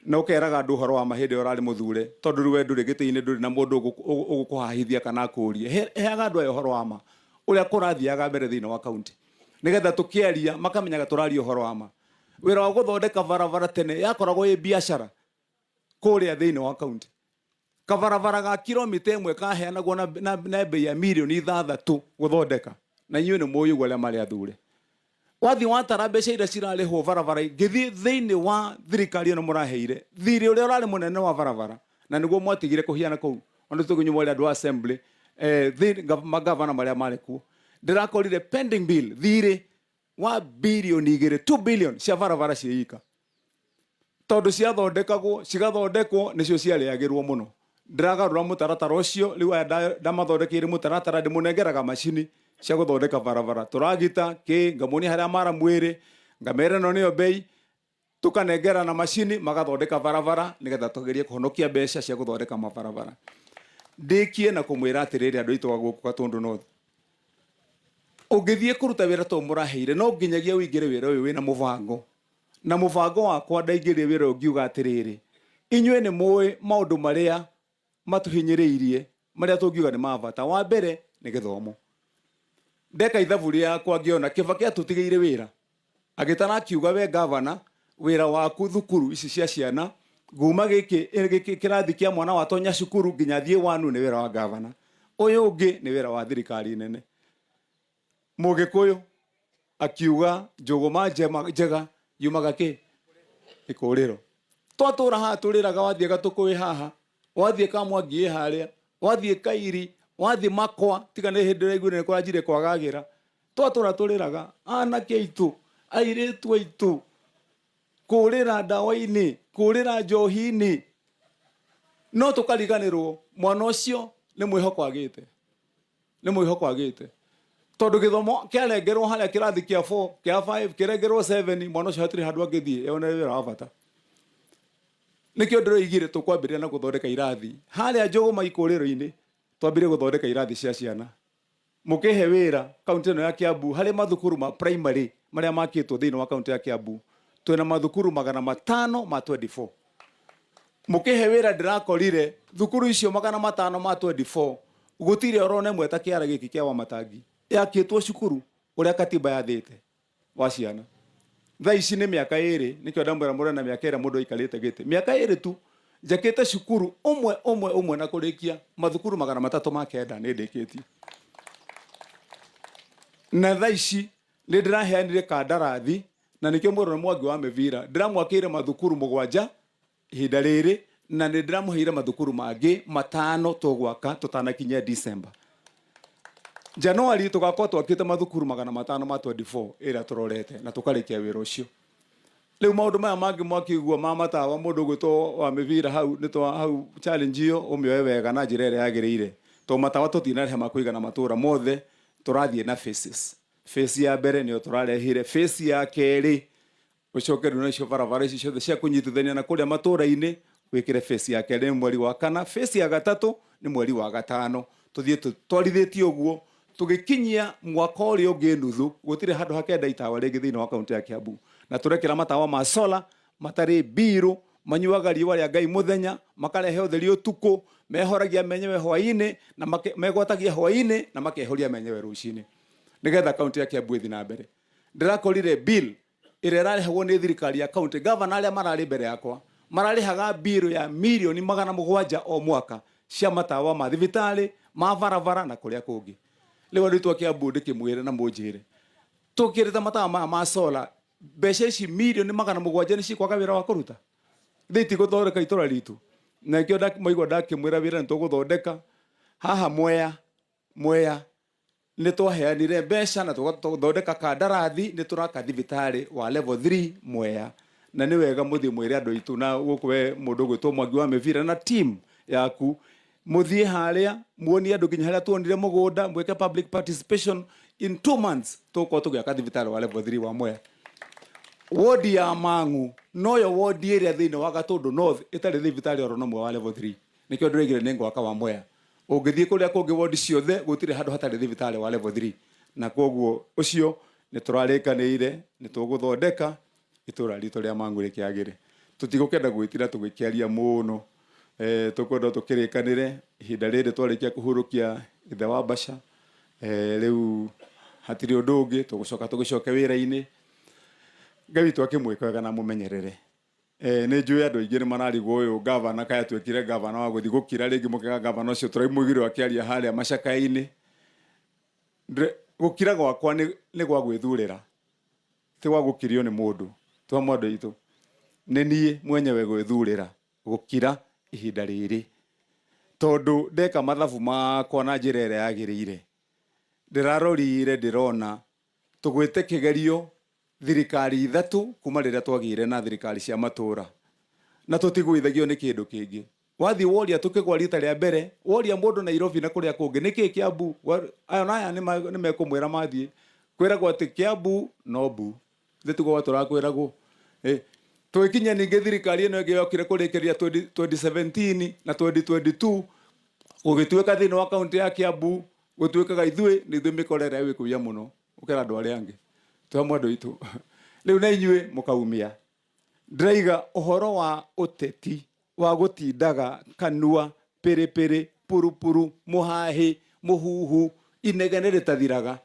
na ũkeraga andũ ũhoro wa ma hĩndĩ ĩyo ũrarĩ mũthure, tondũ rĩu we ndũrĩ gĩtĩ-inĩ, ndũrĩ na mũndũ ũgũkũhahithia kana akũrie. Heaga andũ aya ũhoro wa ma ũrĩa kũrathiaga mbere thĩinĩ wa kaunti, nĩgetha tũkĩaria makamenyaga tũraria ũhoro wa ma. Wĩra wa gũthondeka barabara tene yakoragwo ĩ biacara kũrĩa thĩinĩ wa kaunti. Kabarabara ga kilomita 1 kaheanagwo na bei ya mirioni 6 gũthondeka, na inyuĩ nĩ mũĩ ũguo arĩa marĩ athure. Wathiĩ watara mbeca iria cirarĩhwo barabara ngĩthiĩ thĩinĩ wa thirikari ĩno mũraheire thirĩ ũrĩa ũrarĩ mũnene wa barabara, na nĩguo mwatigire kũhiana kũu ona tũkĩnyua marĩa andũ a assembly, magavana marĩa marĩ kuo, ndĩrakorire pending bill thirĩ wa bilioni 2, 2 billion cia barabara ciĩ ika, tondũ ciathondekagwo cigathondekwo nĩcio ciarĩagĩrwo mũno. Ndĩragarũra mũtaratara ũcio rĩu. Aya ndamathondekeire mũtaratara, ndĩmũnengeraga macini cia gũthondeka barabara, tũragita kĩ, ngamuonia harĩa mara mwĩrĩ, ngamera ĩno nĩyo bei, tũkanengerana macini magathondeka barabara nĩgetha tũgerie kũhonokia mbeca cia gũthondeka mabarabara. Ndĩkie na kũmwĩra atĩrĩrĩ, andũ aitũ a gũkũ Gatũndũ North, ũngĩthiĩ kũruta wĩra to mũraheire, no nginyagia ũingĩre wĩra ũyũ wĩna mũbango. Na mũbango wakwa ndaingĩrire wĩra ũyũ ngiuga atĩrĩrĩ, inyuĩ nĩ mũĩ maũndũ marĩa matũhinyĩrĩirie marĩa tũngiuga nĩ ma bata. Wa mbere nĩ gĩthomo. Ndeka ithabu rĩakwa ngĩona Kibaki atũtigĩire wĩra, agĩtana akiuga, "We gavana, wĩra waku thukuru ici cia ciana nguma gĩkĩ gĩkĩ kĩrathi kĩa mwana watonya cukuru nginya thiĩ wanu nĩ wĩra wa gavana, ũyũ ũngĩ nĩ wĩra wa thirikari nene." Mũgĩkũyũ akiuga njũgũma njema njega yumaga kĩ ikũrĩro. Twatũra haha tũrĩraga, wathiĩ Gatũkũĩ haha, wathiĩ Kamwangi harĩa, wathiĩ Kairi, wathiĩ Makwa, tiga nĩ hĩndĩ ĩraiguire nĩ kũranjire kwagagĩra. Twatũra tũrĩraga anake aitũ, airĩtu aitũ, kũrĩra ndawa-inĩ, kũrĩra njohi-inĩ, no tũkariganĩrwo mwana ũcio nĩ mwĩhoko agĩte, nĩ mwĩhoko agĩte, tondũ gĩthomo kĩarengerwo harĩa kĩrathi kĩa 4, kĩa 5, kĩrengerwo 7, mwana ũcio hatirĩ handũ angĩthiĩ yone wĩra wa bata. Nĩkĩo ndĩroigire tũkwambĩrĩria na gũthondeka irathi harĩa Njũgũma ikũrĩro-inĩ. Twambire gũthondeka irathi cia ciana. Mũkĩhe wĩra kaunti ĩno ya Kiambu, harĩ mathukuru ma primary marĩa makĩtwo thĩinĩ wa kaunti ya Kiambu, twĩna mathukuru 524. Mũkĩhe wĩra ndĩrakorire thukuru icio 524 gũtirĩ orona ĩmwe ta kĩara gĩkĩ kĩa Wamatangi yakĩtwo cukuru ũrĩa katiba yathĩte wa ciana. Thaa ici nĩ mĩaka 2, nĩkĩo ndamwĩra mũrena mĩaka ĩrĩa mũndũ aikarĩte gĩtĩ, mĩaka 2 tu njakĩte cukuru ũmwe ũmwe ũmwe na kũrĩkia mathukuru 309 nĩ ndĩkĩtie. Na thaa ici nĩ ndĩraheanire kandarathi, na nĩkĩo mwĩrwo nĩ Mwangi wa Mĩbira, ndĩramwakĩire mathukuru 7 ihinda rĩrĩ, na nĩ ndĩramũheire mathukuru mangĩ 5 tũgwaka tũtanakinyia December. January tũgakorwo twakĩte mathukuru 524 ĩrĩa tũrorete na tũkarĩkia wĩra ũcio. Rĩu maũndũ maya mangĩ mwakĩigua ma matawa, mũndũ ũgwĩtwo wa Mĩbira hau nĩ twa hau challenge ĩyo ũmĩoe wega na njĩra ĩrĩa yagĩrĩire, tondũ matawa tũtinarehe ma kũigana matũra mothe, tũrathiĩ na phases. Phase ya mbere nĩyo tũrarehire, phase ya kerĩ ũcoke rĩu nacio barabara ici ciothe cia kũnyitithania na kũrĩa matũra-inĩ wĩkĩre. Phase ya kerĩ nĩ mweri wa kana, phase ya gatatũ nĩ mweri wa gatano. Tũthiĩ tũtwarithĩtie ũguo tũgĩkinyia mwaka ũrĩa ũngĩ nuthu, gũtirĩ handũ hakenda itawa rĩngĩ thĩinĩ wa kaunti ya Kiambu. Na tũrekĩra matawa ma solar matarĩ mbirũ, manyuaga riũa rĩa Ngai mũthenya, makarehe ũtheri ũtukũ, mehoragia menyewe hwaĩ-inĩ na megwatagia hwaĩ-inĩ na makehoria menyewe rũcinĩ, nĩgetha kaunti ya Kiambu ĩthiĩ na mbere. Ndĩrakorire bill ĩrĩa ĩrarĩhagwo nĩ thirikari ya kaunti, gavana arĩa mararĩ mbere yakwa mararĩhaga bill ya mirioni 700 o mwaka cia matawa ma thibitarĩ, ma barabara na kũrĩa kũngĩ. Rĩu andũ aitũ a Kiambu, ndĩkĩmwĩre na mũnjĩre, tũkĩrĩte matawa maya ma solar, mbeca ici mirioni 700 nĩ cikwaga wĩra wa kũruta? Thĩ itigũthondeka itũra ritũ. Na nĩkĩo maigua ndakĩmwĩra wĩra nĩ tũgũthondeka haha Mwea. Mwea nĩ twaheanire mbeca na tũgathondeka kandarathi, nĩ tũraka thibitarĩ wa level 3 Mwea. Na nĩ wega mũthiĩ mwĩre andũ aitũ na gũkũ, we mũndũ ũgwĩtwo Mwangi wa Mĩbira na team yaku, mũthiĩ harĩa muonie andũ nginya harĩa tuonire mũgũnda, mwĩke public participation. In 2 months tũgũkorwo tũgĩaka thibitarĩ wa level 3 wa Mwea. Wodi ya Mang'u noyo wodi ĩrĩa thĩinĩ wa Gatũndũ North ĩtarĩ thibitarĩ oro nomwe wa level 3. Nĩkĩo ndĩroigire nĩ ngwaka wa Mwea. Ũngĩthiĩ kũrĩa kũngĩ wodi ciothe gũtirĩ handũ hatarĩ thibitarĩ wa level 3. Na koguo ũcio nĩ tũrarĩkanĩire nĩ tũgũthondeka itũra ritũ rĩa Mang'u rĩkĩagĩre. Tũtigũkenda gwĩtira tũgĩkĩaria mũno, tũkwenda tũkĩrĩkanĩre ihinda rĩrĩ twarĩkia kũhurũkia ithe wa Baca. Rĩu hatirĩ ũndũ ũngĩ, tũgũcoka tũgĩcoke wĩra-inĩ. Ngai witũ akĩmwĩka wega na mũmenyerere. Nĩ njũĩ andũ aingĩ nĩ mararigwo ũyũ gavana kaya twekire gavana wa gũthiĩ gũkira rĩngĩ, mũkĩga gavana ũcio tũraimũigire akĩaria harĩa macakaya-inĩ. Gũkira gwakwa nĩ gwa gwĩthurĩra, ti gwa gũkirio nĩ mũndũ. Twamwe andũ aitũ, nĩ niĩ mwenyewe gwĩthurĩra gũkira ihinda rĩrĩ, tondũ ndeka mathabu makwa na njĩra ĩrĩa yagĩrĩire, ndĩrarorire ndĩrona tũgwĩte kĩgerio thirikari ithatũ kuma rĩrĩa twagĩire na thirikari cia matũra, na tũtigũithagio nĩ kĩndũ kĩngĩ. Wathiĩ woria tũkĩgwa rita rĩa mbere, woria mũndũ Nairobi na kũrĩa kũngĩ nĩkĩ Kiambu, aya na aya nĩ mekũmwĩra mathiĩ kwĩragwo atĩ Kiambu no mbu thĩ tiguo tũrakwĩragwo. Tũgĩkinya ningĩ thirikari ĩno ĩngĩ yokire kũrĩkĩrĩria 20 2017 na 2022, gũgĩtuĩka thĩinĩ wa kaunti ya Kiambu gũtuĩkaga ithuĩ nĩ ithuĩ mĩkora ĩrĩa ĩkũiya mũno gũkĩra andũ arĩa angĩ. Twamwe andũ aitũ rĩu na inyuĩ mũkaumia. Ndĩraiga ũhoro wa ũteti wa gũtindaga kanua pĩrĩpĩrĩ purupuru mũhahĩ mũhuhu inegene rĩtathiraga.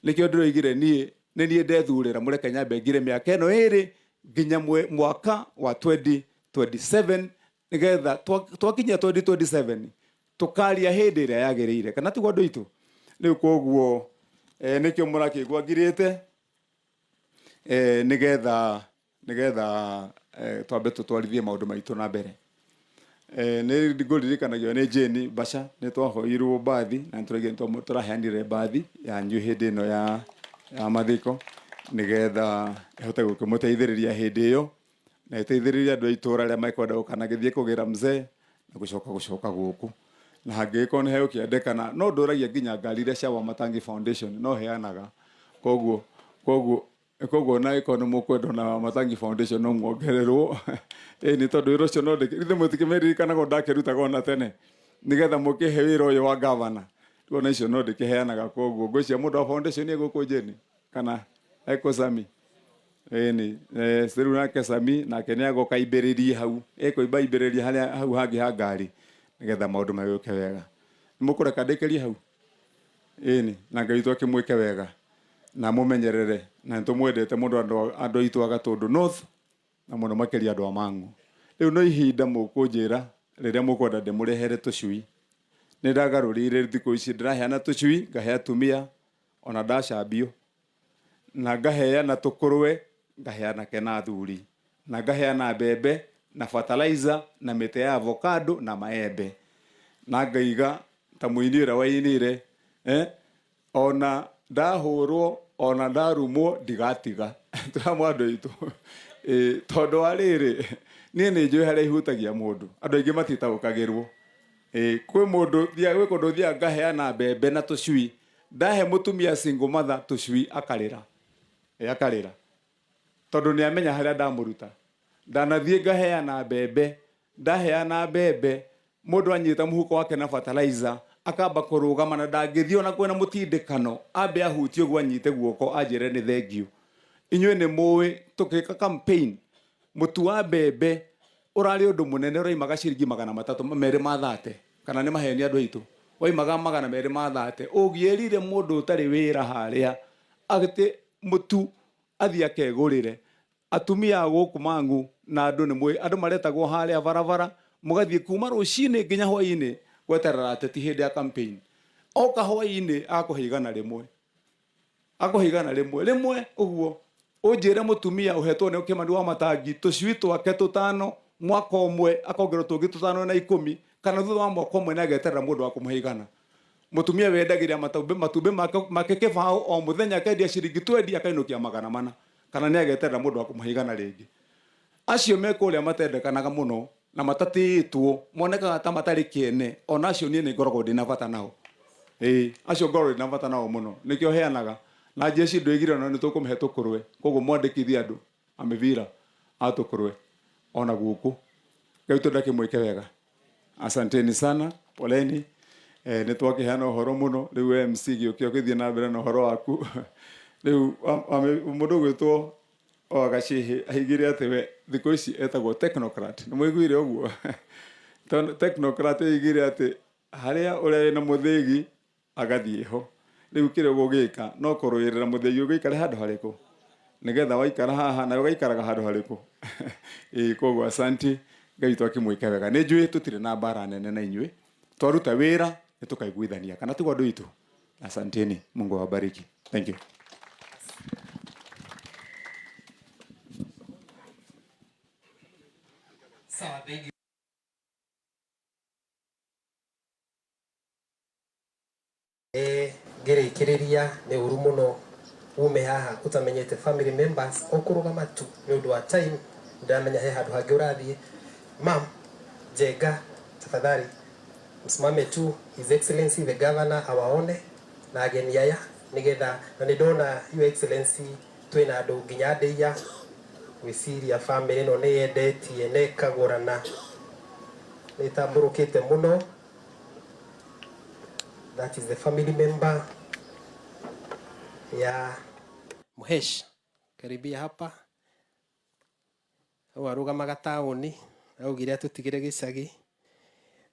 Nĩkĩo ndĩroigire niĩ nĩ niĩ ndethurĩra mũreke nyambe ngire mĩaka ĩno ĩrĩ nginya mwaka wa 2027, nĩgetha twakinyia 2027 tũkaria hĩndĩ ĩrĩa yagĩrĩire, kana tiguo andũ aitũ? Rĩu koguo nĩkĩo mũrakĩigua ngirĩte, nĩgetha twambe tũtwarithie maũndũ maitũ na mbere. Nĩ ngũririkanagio nĩ Jane Basha nĩ twahoirwo mbathi na nĩ tũraigire tũraheanire mbathi yanyu hĩndĩ ĩno ya mathiko, nĩgetha ĩhote gũkĩmũteithĩrĩria hĩndĩ ĩyo na ĩteithĩrĩrie andũ a itũũra arĩa mekwenda gũka na gĩthiĩ kũgĩra mzee na gũcoka gũkũ, na hangĩgĩkorwo nĩ hegũkĩendekana no ndũragia nginya ngari iria cia Wamatangi Foundation no heanaga. Koguo na ĩkorwo nĩ mũkwenda na Wamatangi Foundation no muongererwo, ĩni tondũ wĩra ũcio no ithuĩ mũtikĩmeririkanaga ndakĩrutaga ona tene, nĩgetha mũkĩhe wĩra ũyũ wa gavana. Rĩu ona icio no ndĩkĩheanaga. Koguo ngwĩciria mũndũ wa foundation egũkũ Jane kana ekũ Sami, ĩni rĩu nake Sami nake nĩ agoka aimbĩrĩrie hau, ekũimba aimbĩrĩrie harĩa hau hangĩ ha ngari, nĩgetha maũndũ magĩũke wega. Nĩ mũkũreka ndĩkĩrie hau, ĩni, na Ngai witũ akĩmwĩke wega na mũmenyerere, na nĩ tũmwendete mũno andũ aitũ a Gatũndũ North na mũno makĩria andũ a Mang'u. Rĩu no ihinda mũkũnjĩra rĩrĩa mũkwenda ndĩmũrehere tũcui. Nĩ ndagarũrĩire thikũ ici ndĩraheana tũcui, ngahe atumia ona ndacambio, na ngaheana tũkũrwe, ngahe anake na athuri, na ngaheana mbembe na fertilizer na mĩtĩ ya avocado na maembe, na ngaiga ta mũini ũrĩa wainire, ona ndahũrwo ona ndarumwo ndigatiga. Tũramwe andũ aitũ, tondũ wa rĩrĩ, niĩ nĩ njũĩ harĩa ihutagia mũndũ, andũ aingĩ matitaũkagĩrwo. Kwĩ mũndũ gwĩ kũndũ thiaga ngaheana mbembe na tũcui, ndahe mũtumia single mother tũcui akarĩra, akarĩra tondũ nĩ amenya harĩa ndamũruta. Ndanathiĩ ngaheana mbembe, ndaheana mbembe mũndũ anyita mũhuko wake na fertilizer akamba kũrũgama na ndangĩthiĩ ona kwĩna mũtindĩkano, ambe ahutie ũguo anyite guoko anjĩre nĩ thengiũ. Inyuĩ nĩ mũĩ tũgĩka campaign mũtu wa mbembe ũrarĩ ũndũ mũnene, ũraimaga ciringi 330, kana nĩ maheni andũ aitũ? Waimaga 230. Ũngĩerire mũndũ ũtarĩ wĩra harĩa atĩ mũtu athiĩ akegũrĩre, atumia a gũkũ Mang'u na andũ nĩ mũĩ andũ maretagwo harĩa barabara, mũgathiĩ kuma rũcinĩ nginya hwainĩ gweterera ateti hĩndĩ ya campaign. Oka hwainĩ akũhe 100, akũhe 100 rĩmwe ũguo. Ũnjĩre mũtumia ũhetwo nĩ Kĩmani wa Matangi tũcui twake tũtano mwaka ũmwe, akongerwo tũngĩ tũtano na 10, kana thutha wa mwaka ũmwe nĩ ageterera mũndũ wa kũmũhe 100. Mũtumia wendagĩria matumbĩ make kĩbaũ o mũthenya, akendia ciringi 20, akainũkia 400, kana nĩ ageterera mũndũ wa kũmũhe 100 rĩngĩ? Acio me kũrĩa matendekanaga mũno na matatĩĩtwo, monekaga ta matarĩ kĩene, ona acio niĩ nĩ ngoragwo ndĩna bata nao. Ĩĩ, acio ngoragwo ndĩna bata nao mũno, nĩkĩo heanaga na jeshi ndwĩgire ona nĩ tũkũmĩhe tũkũrwe. Koguo mwandĩkithie andũ a mĩbira a tũkũrwe ona gũkũ. Ngai witũ ndakĩmwĩke wega. Asanteni sana, poleni. Nĩ twakĩheana ũhoro mũno. Rĩu MC gĩũke ũgĩthiĩ na mbere na ũhoro waku. Rĩu mũndũ ũgwĩtwo o Gacihi aigire atĩ we thikũ ici etagwo technocrat. Nĩ mũiguire ũguo? Tondũ technocrat aigire atĩ harĩa ũrĩa wĩna mũthĩgi agathiĩ ho. Rĩu kĩrĩa ũgũgĩka no kũrũĩrĩra mũthĩgi ũgĩikare handũ harĩkũ, nĩgetha waikara haha nawe ũgaikaraga handũ harĩkũ. Ĩĩ, koguo asanti, Ngai witũ akĩmwĩke wega. Nĩ njũĩ tũtirĩ na mbara nene na inyuĩ, twaruta wĩra nĩ tũkaiguithania, kana tiguo andũ aitũ? Asanteni, Mungu awabariki. Thank you. Sawa, thank you. Ngĩrĩkĩrĩria nĩ ũru mũno ume haha ũtamenyete family members, ũkũrũgama tu nĩ ũndũ wa time, ndĩramenya he handũ hangĩ ũrathiĩ. Mam Njenga, tafadhali msimame tu, His Excellency the Governor awaone na ageni aya, nĩgetha na nĩ ndona Your Excellency twĩna andũ nginya ndĩia gwĩciria family ĩno nĩ yendetie na ĩkagũrana, nĩ ĩtambũrũkĩte mũno. That is the family member ya Muhesh, karibia hapa. Hau arũgamaga taũni, augire atũtigĩre gĩcagi.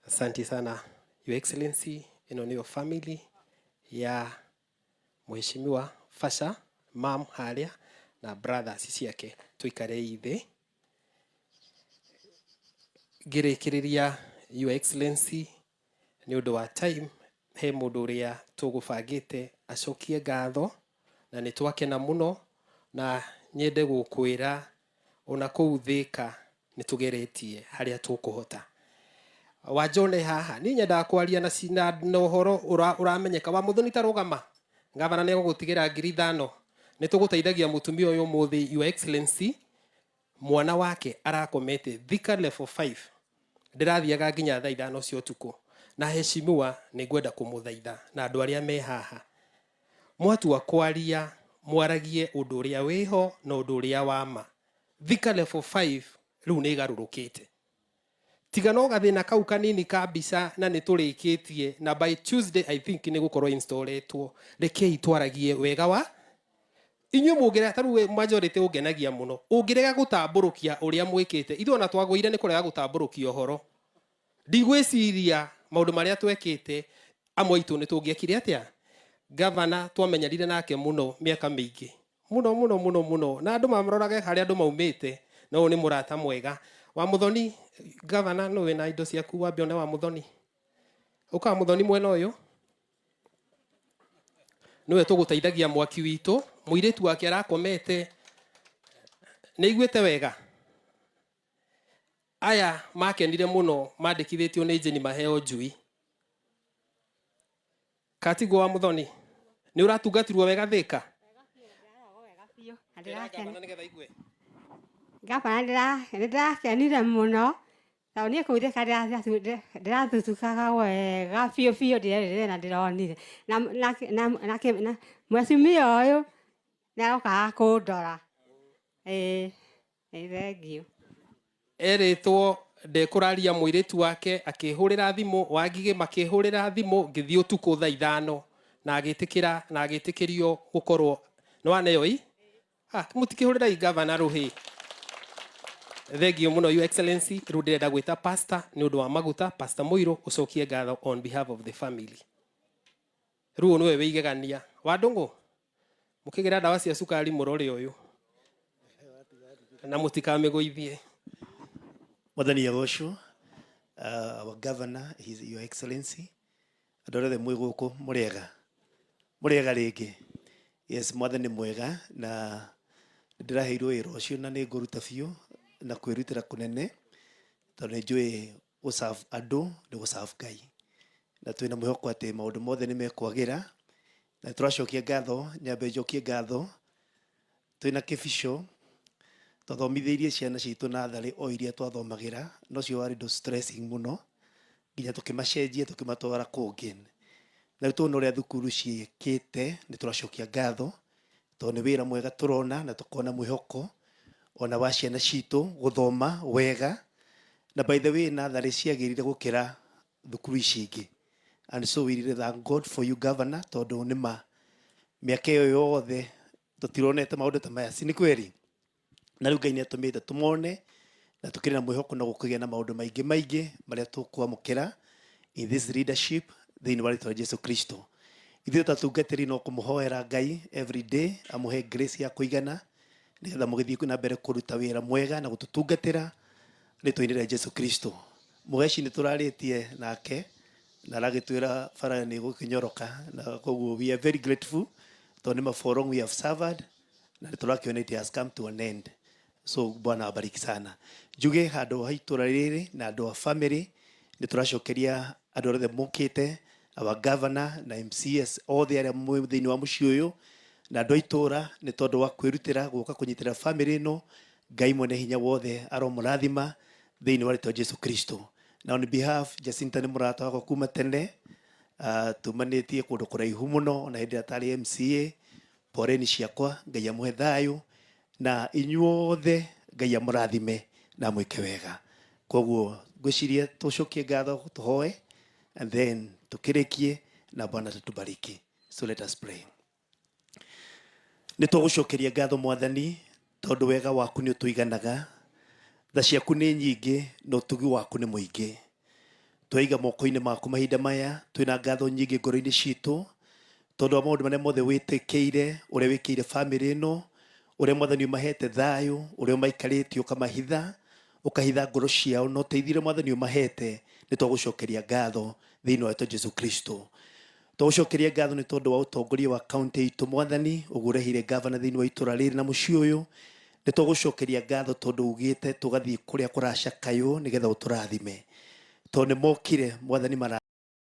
Asante sana Your Excellency, ĩno nĩyo family ya Mheshimiwa Basha mam harĩa na brothers ciake tũikarei thĩ. Ngĩrĩkĩrĩria, Your Excellency, nĩ ũndũ wa time, he mũndũ ũrĩa tũgũbangĩte acokie ngatho, na nĩ twakena mũno, na nyende gũkwĩra ona kũu Thĩka nĩ tũgeretie harĩa tũkũhota. Wanjone haha niĩ nyendaga kwaria na, na ũhoro ũramenyeka wa Muthoni. Ta rũgama, gavana nĩ egũgũtigĩra 5,000. Nĩ tũgũteithagia mũtumia ũyũ ũmũthĩ, Your Excellency. Mwana wake arakomete Thika level 5, ndĩrathiaga nginya thaa 5 cia ũtukũ. Na heshimiwa, nĩ ngwenda kũmũthaitha na andũ arĩa me haha, mwatua kwaria mwaragie ũndũ ũrĩa wĩho na ũndũ ũrĩa wa ma. Thika level 5 rĩu nĩ ĩgarũrũkĩte, tiga no gathĩna kau kanini ka mbica, na nĩ tũrĩkĩtie, na by Tuesday I think nĩ gũkorwo installetwo. Rekei twaragie wega wa inyuĩ mũngĩrega. Ta rĩu majority ũngenagia mũno ũngĩrega gũtambũrũkia ũrĩa mwĩkĩte. Ithuĩ ona twagũire nĩ kũrega gũtambũrũkia ũhoro. Ndigwĩciria maũndũ marĩa twekĩte amwe aitũ nĩ tũngĩekire atĩa. Gavana twamenyerire nake mũno mĩaka mĩingĩ mũno mũno mũno mũno, na andũ mamrorage harĩa andũ maumĩte, na ũyũ nĩ mũrata mwega wa Muthoni. Gavana, nĩ wĩna indo ciaku, wambe one wa Muthoni. Ũkaga Muthoni mwena ũyũ nĩwe tũgũteithagia mwaki witũ. Mũirĩtu wake arakomete, nĩ aiguĩte wega. Aya makenire mũno mandĩkithĩtio nĩ Jane maheo njui. Katiguo wa Muthoni, nĩ ũratungatirwo wega Thĩka? Biũ na ndĩrakena. Gavana nĩgetha aigue. Gavana, nĩ ndĩrakenire mũno tondũ niĩ kũu Thĩka ndĩrathuthukaga wega biũ biũ, ndĩrerĩre na ndĩronire na mheshimiwa ũyũ nĩ arokaga kũndora. Ĩĩ, nĩ thengiũ. Erĩtwo ndekũraria mũirĩtu wake, akĩhũrĩra thimũ Wangigĩ, makĩhũrĩra thimũ ngĩthiĩ ũtukũ thaa 5 na agĩtĩkĩra na agĩtĩkĩrio gũkorwo nĩ waneo i. Ah, mũtikĩhũrĩrai gavana rũhĩ. Thengiũ mũno, Your Excellency. Rĩu ndĩrenda gwĩta pastor nĩ ũndũ wa maguta. Pastor Mũirũ, ũcokie ngatho on behalf of the family. Rĩu ũyũ nĩwe wĩigegania wa ndũng'ũ. Mũkĩgĩra ndawa cia cukari, mũrore ũyũ na mũtikamĩgũithie. Mwathani agocwo. Our governor, his Your Excellency, andũ arĩa othe mwĩ gũkũ, mũrĩega, mũrĩega rĩngĩ. Yes, Mwathani mwega, na nĩndĩraheirwo wĩra ũcio na nĩ ngũruta biũ na kwĩrutĩra kũnene, tondũ nĩ njũĩ gũserve andũ nĩ gũserve Ngai, na twĩna mwĩhoko atĩ maũndũ mothe nĩ mekwagĩra, na tũracokia ngatho. Nyambe njokie ngatho, twĩna kĩbico twathomithĩirie ciana citũ natharĩ o iria twathomagĩra, no cio warĩ ũndũ stressing mũno nginya tũkĩmacenjia tũkĩmatwara kũngĩ. Na rĩu tuona ũrĩa thukuru ciĩkĩte, nĩ tũracokia ngatho tondũ nĩ wĩra mwega tũrona, na tũkona mwĩhoko ona wa ciana citũ gũthoma wega. Na by the way, natharĩ ciagĩrire gũkĩra thukuru ici ingĩ, and so we really thank God for you, governor, tondũ nĩma mĩaka ĩyo yothe tũtironete maũndũ ta maya, si nĩ kweri? Na rĩu Ngai nĩ atũmĩte tũmone, na tũkĩrĩ na mwĩhoko no gũkũgĩa na maũndũ maingĩ maingĩ marĩa tũkwamũkĩra in this leadership thĩinĩ wa rĩtwa rĩa Jesu Kristo. Ithuĩ ta tungatĩri no kũmũhoera Ngai every day amũhe grace ya kũigana, nĩgetha mũgĩthiĩ na mbere kũruta wĩra mwega na gũtũtungatĩra rĩtwa-inĩ rĩa Jesu Kristo. Mũgeci nĩ tũrarĩtie nake na aragĩtwĩra bara nĩ gũkĩnyoroka, na koguo we are very grateful tondũ nĩ ma for long we have suffered, na nĩ tũrakĩona it has come to an end. So Bwana awabariki sana. Njuge handũ ha itũra rĩrĩ na andũ a family, nĩ tũracokeria andũ arĩa othe mokĩte, our governor na MCS othe arĩa mwĩ thĩinĩ wa mũciĩ ũyũ na andũ a itũra, nĩ tondũ wa kwĩrutĩra gũka kũnyitĩrĩra family ĩno. Ngai mwene hinya wothe aromũrathima thĩinĩ wa rĩtwa Jesu Kristo. Na on behalf, Jacinta nĩ mũrata wakwa kuma tene, tumanĩtie kũndũ kũraihu mũno ona hĩndĩ ĩrĩa atarĩ MCA. Poleni ciakwa, Ngai amũhe thayũ, na inyuothe Ngai amũrathime na amwĩke wega. Koguo ngwĩciria tũcokie ngatho, tũhoe, and then tũkĩrĩkie na Bwana tũtubariki. So let us pray. Nĩ tũgũcokeria ngatho, Mwathani, tondũ wega waku nĩ ũtũiganaga, tha ciaku nĩ nyingĩ na ũtugi waku nĩ mũingĩ. Twaiga moko-inĩ maku mahinda maya twĩna ngatho nyingĩ ngoro-inĩ citũ. Tondũ wa maũndũ marĩa mothe wĩtĩkĩire, ũrĩa wĩkĩire bamĩrĩ ĩno, ũrĩa Mwathani ũmahete thayũ, ũrĩa ũmaikarĩtie ũkamahitha, ũkahitha ngoro ciao, na ũteithio ũrĩa Mwathani ũmahete, nĩ twagũcokeria ngatho thĩinĩ wa rĩtwa Jesu Kristo. Twagũcokeria ngatho nĩ tondũ wa ũtongoria wa kaunti itũ Mwathani, ũguo ũreheire gavana thĩinĩ wa itũra rĩrĩ na mũciĩ ũyũ. Nĩ twagũcokeria ngatho tondũ ugĩte tũgathiĩ kũrĩa kũracakaywo nĩgetha ũtũrathime. Tondũ nĩ mokire Mwathani mara